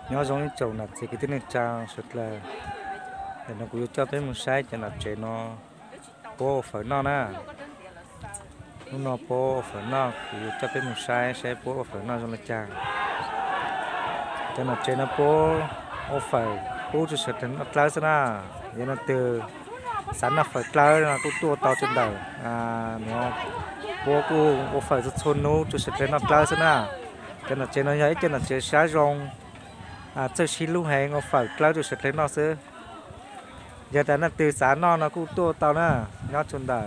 Nyob zoo ib tsoom nam txiv kwv tij neej tsa sawv dlawg, ntawm no kuv yuav coj peb mus saib cov nom tsev no puab ua fawm noj na. Hnub no puab ua fawm noj, kuv yuav coj peb mus saib saib puab ua fawm noj zoo le caag. Cov nom tsev no puab ua fawm pub rua sawv dlawg noj dlawb xwb na. Yog leej twg xav noj fawm dlawb no kuj tuaj tau rua ntawm no, puab kuj ua fawm txhua txhua hnub rua sawv dlawg noj dlawb xwb na. Cov nom tsev no yog ib cov nom tsev sab zoo, txawj sib hlub heev, ua fawm dlawb rua sawv dlawg noj xwb. Yog tas leej twg xav noj no kuj tuaj tau na, nyob rua ntawm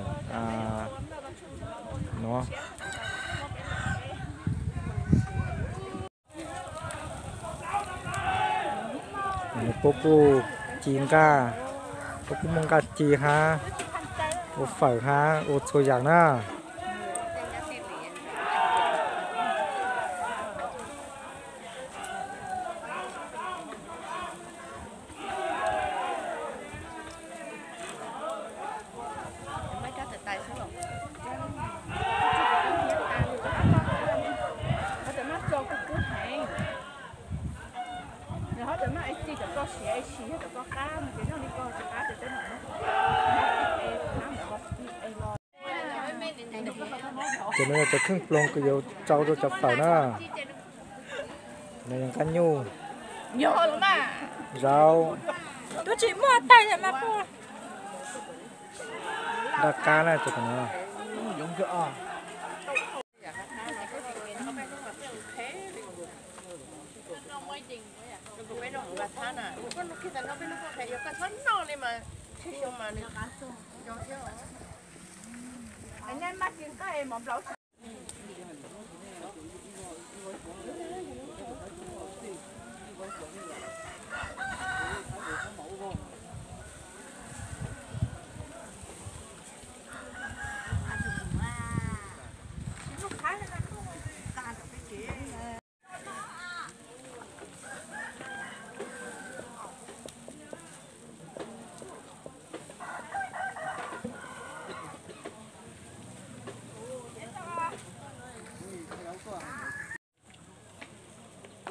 no. Puab kuj ci nqaj, puab kuj muaj nqaj ci hab, ua fawm hab, ua txhua yaam na. Ces no yog cov kheej ploog kws yuav tsau rua cov fawm na. No yog nqaj nyuj, zaub, nqaj qab na.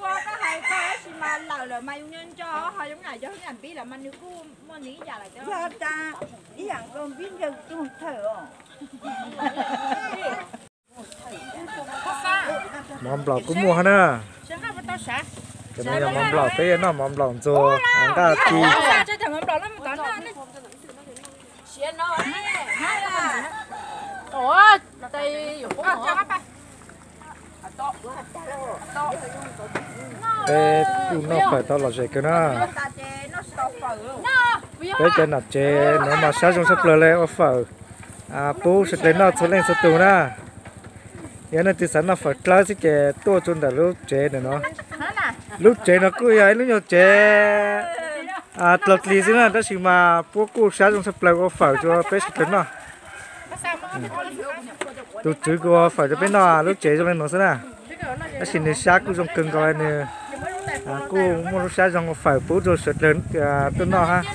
Koj hais koj tab sis mas lawm lawm mas yus nco nco, ho yus lam yog lam pib lawm mas nws kuj muaj nws ib yam lawm. Yog tas ib yam nkaus pib ncaws tug thawm os. Mov nplaum kuj muaj hab na. Cov no yog mov nplaum, peb yuav noj mov nplaum ntxuag nqaj ci. Peb kuj noj fawm tau lom zem kawg na. Peb cov nom tsev nuav mas sab zoo tshaj plawg le ua fawm pub sawv dlawg noj txhua leej txhua tug na. Yog leej twg xav noj fawm dlawb xwb ces tuaj rua ntawm lub tsev ntawm no. Lub tsev no kuj yog ib lub nyuag tsev dlaug dlig xwb na, tab sis mas puab kuj sab zoo tshaj plawg ua fawm rua peb sawv dlawg noj. Tus tswv kuj ua fawm rua peb noj, lub tsev zoo le nuav xwb na. Tab sis nws sab kuj zoo kawg nkaus le, nws kuj muaj lub sab zoo ua fawm pub rua sawv dlawg tuaj noj hab.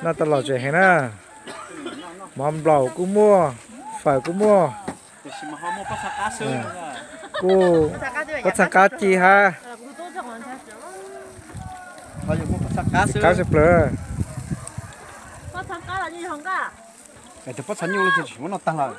Noj tau lom zem heev na. Mov nplaum kuj muaj, fawm kuj muaj, kuj pob txha qab ci hab. Qab tshaj plawg. Tus pob txha nyuj tsis muab noj tag lawm.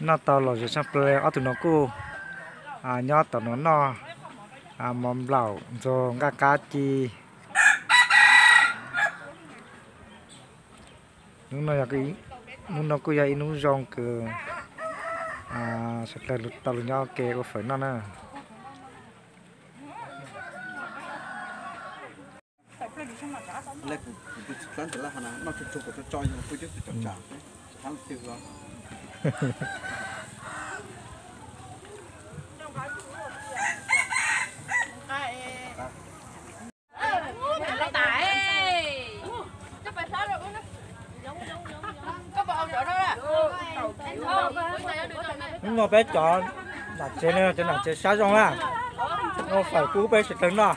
Noj tau lom zem tshaj plawg, ob tug no kuj nyob tom no noj mov nplaum ntxuag nqaj qab ci. Hnub no kuj yog ib hnub zoo kws sawv dlawg tau lug nyob ua ke ua fawm noj na. Noj peb cov nam tsev no, cov nam tsev sab zoo na, ua fawm pub peb sawv daws noj.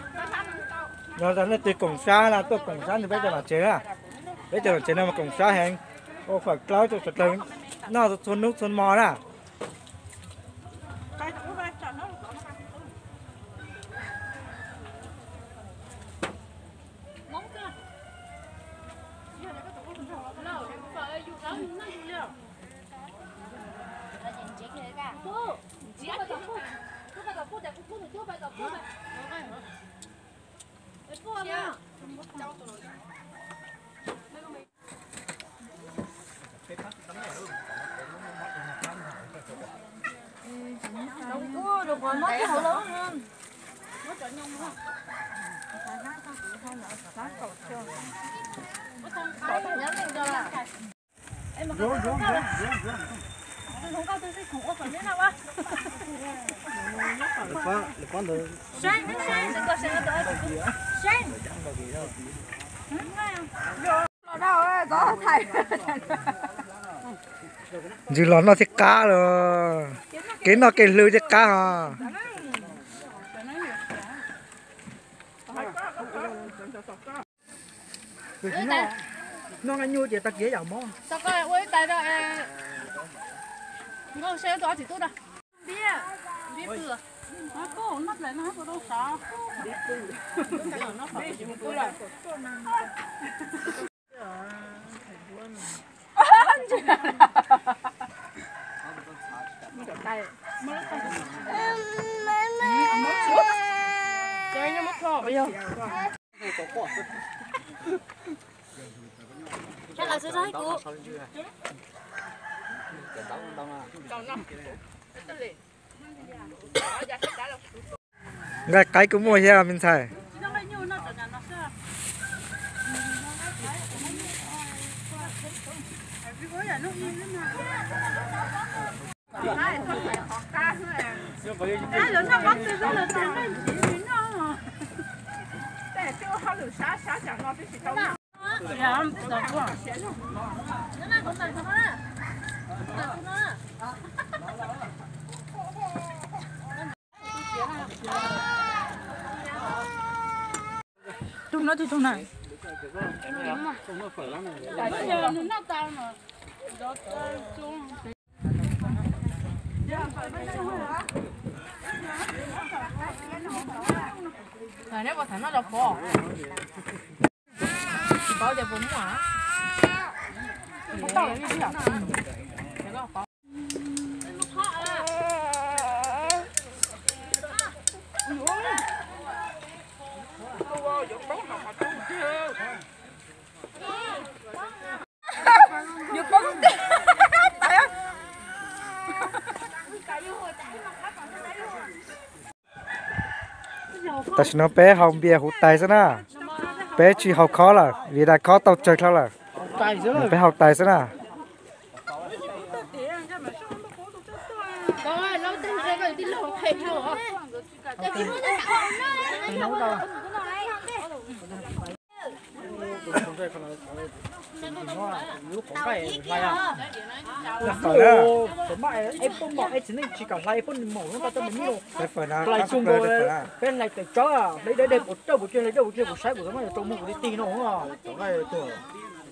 Yog nej twg koom sab na, tuaj koom sab nrog peb cov nam tsev na, peb cov nam tsev no mas koom sab heev, ua fawm dawb rau sawv daws noj txhua hnub txhua hmo na. Ntsws los noj thiaj qab los, kev noj kev hlw thiaj qab hos. Noj nqaij nyuj ces tag kis yam mob. Nqaij qaib kuj muaj thiab me ntxhais. Tus no tus tus na. Neb puas tham noj los pov? Pov tias puas muaj? Tam sim no peb haus npias huv tais xwb na, peb tsis haus khob lawm vim daim khob tau tsawg dlhau lawm, peb haus tais xwb na. Hlais na. Eb, poj mom eb txiv neej tsis kam hlais, eb poj niam mom lub tau coj mus noj. Hlais tsuag nkaus, peb hlais tawm tsawb, hlais deb deb puas rawj puas tsuag, hlais dawb puas tsuag, kuv saib kuv txog mas yuav rau muag kuv li tig no.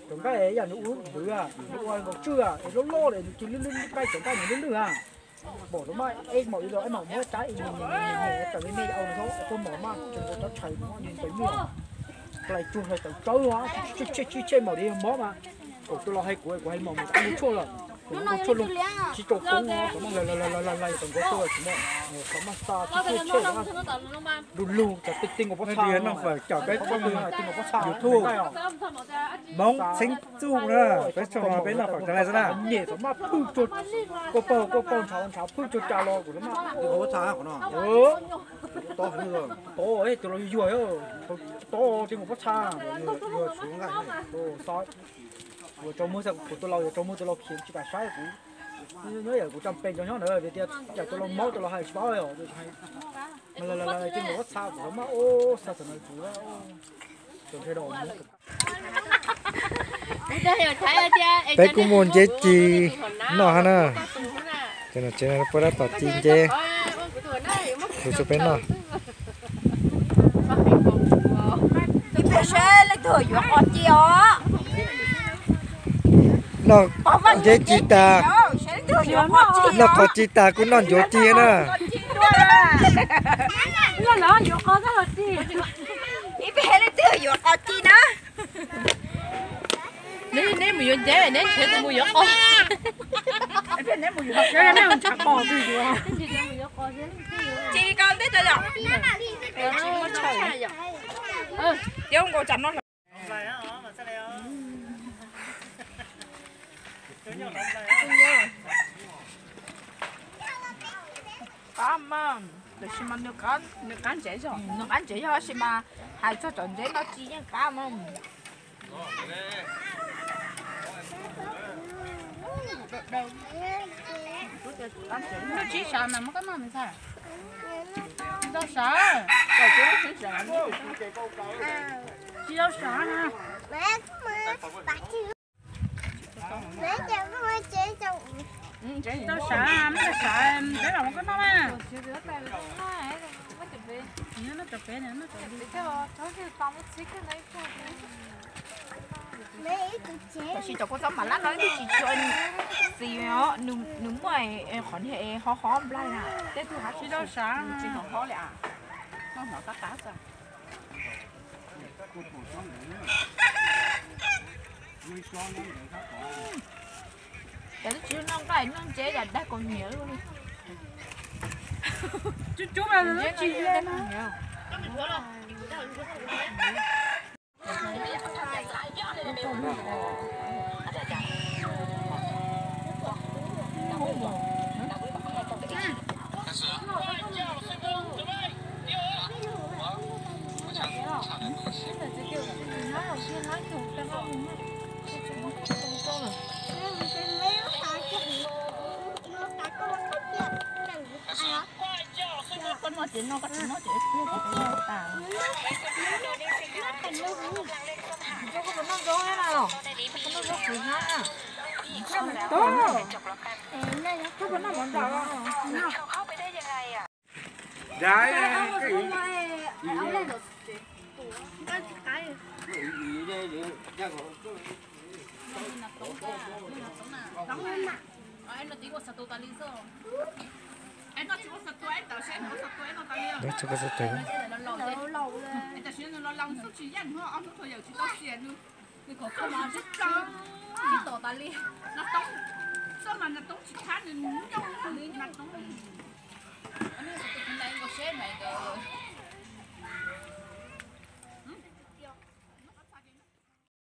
Cov nqaij yam nws ua lub ntawd, nws ua nkaus tswj es loj loj li, nws cia li lwj lwj, nqaij cov nqaij nws lwj lwj a. Pom rau mas eb mom li los eb mom muab tsab ib niam niam niam niam tsam li nej au nws txhob poj mom mas tseem ua rab tshais no nws ntev nyuaj. Hlais tsuag hlais tawm tsawb, tshem tshem tshem maum li mob mas. Kom tus los hais kuv, kuv hais mom mus ua tshuaj lawm, ua tshuaj loo tsis tau koob, kom mas hlais hlais hlais hlais tawm nkaus tuaj tsis mom, kom mas xa tshem tshem lug lug tsam tig tig nkaus pob txha, tig nkaus pob txha YouTube Hmoob Txheeb Txuj na, peb tso peb noj fawm tas li xwb na. Nyem kom mas phwj tsuag, kua paug kua paug ntshav ntshav phwj tsuag tas los kuv tau mas. Tod, tus los yuag yuag, tod tig nkaus pob txha, xa, yuav tsaus muag xwb, kuv tus laus yuav tsaus muag tus laus khiav tsis kam saib kuv. Nyob yam kuv tsa pes cov nyob ntawd vim tias yam tus laus mob tus laus hais tsis paub os. Mas lawv lawv tig nkaus pob txha kuv tau mas ub xa tam no kuv tau ntshe da. Peb kuj muaj nceb ci noj hab na. Tsev no puab tab tom ci nceb kuv tso peb noj. Ib pliag seb leej twg yuav qos ci os. Noj nceb ci tas, noj qos ci tas kuj noj ncuav ci na. Ib pliag leej twg yuav qos ci na. Neb mus yuav nceb, neb nrhiav tus mus yuav qos. Ci koj ntej tso yom. Tsis muaj chaw. Tiab nkaus tsam no. Qab mas, tab sis mas nws qab ntsev zog, nws qab ntsev zog tab sis mas hais txog cov ntsev no ci yeej qab mas. Tsis sav mas muab koj noj me ntxhais. Tsis tau sav. Tsis tau sav na. Tsis tau sav, muab koj sav, ntxhais los muab koj noj na. Noj tso peb, noj tso peb. Tab sis cov kua txob mam lab no ib tug tsis tshua xis os, nws muaj qhov niag ho ho nplaig na, tej tug hab tsis tau sav, tsis hov hov li as. Noj hnov qab qab xwb. Cas twb tsis noj nqaij noj ntsev cas dag kaus hniav li. Cub cub mas tsis dag kaus hniav. Koj noj ces noj, koj tsis noj ces ib pliag ces noj tas. Koj puas noj zaub na los? Koj puas noj zaub qhwv hnab na? Koj puas noj mov nram los?